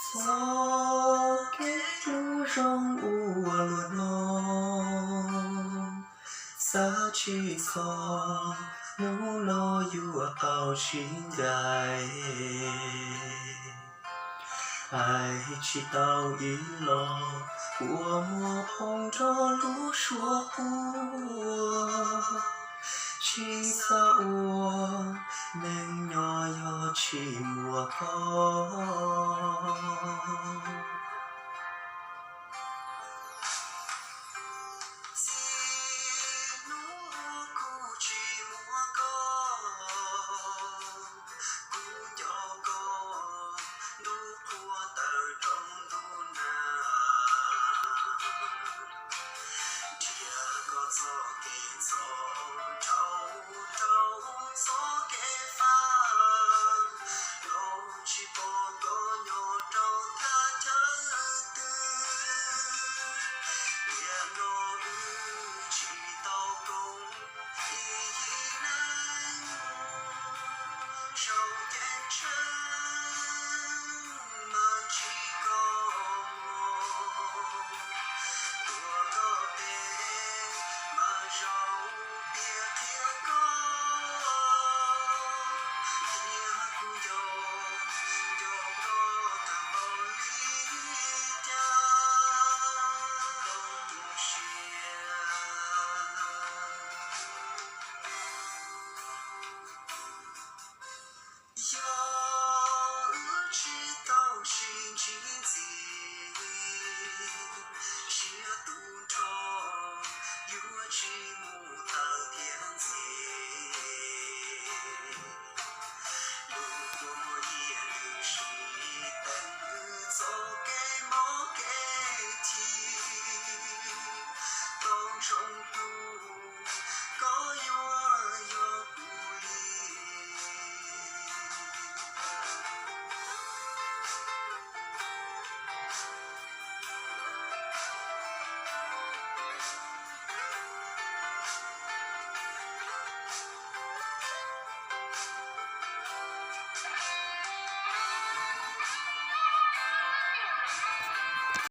Txoj kev hlub zoo ua luaj no, xav tsis txog hnub no yuav tau sib ncaim. Hais tsis tau ib los, kua muag poob nrog lub suab quaj. Tsis xav ua neeg nyob yog tsis muaj koj. Txij hnub kuv tsis muaj koj, kuv nco koj hnub qhua tawm rau ntuj nag. Nrhiav koj txoj kev txhaum, rau rau txoj kev fab, los tsis pom koj nyob rau thaj chaw twg. Tiam no wb tsis tau koom ib yig neej, saum ceeb tsheej mas ntsib koj, tuav koj tes mas zoo piav qhia koj, thiab kuv nco, nco koj tag npaum li cas. Lub siab. Yog wb tsis tau sib ntsib ntxiv, siab tu nrho yuav tsis mus tawm thiab ntxiv.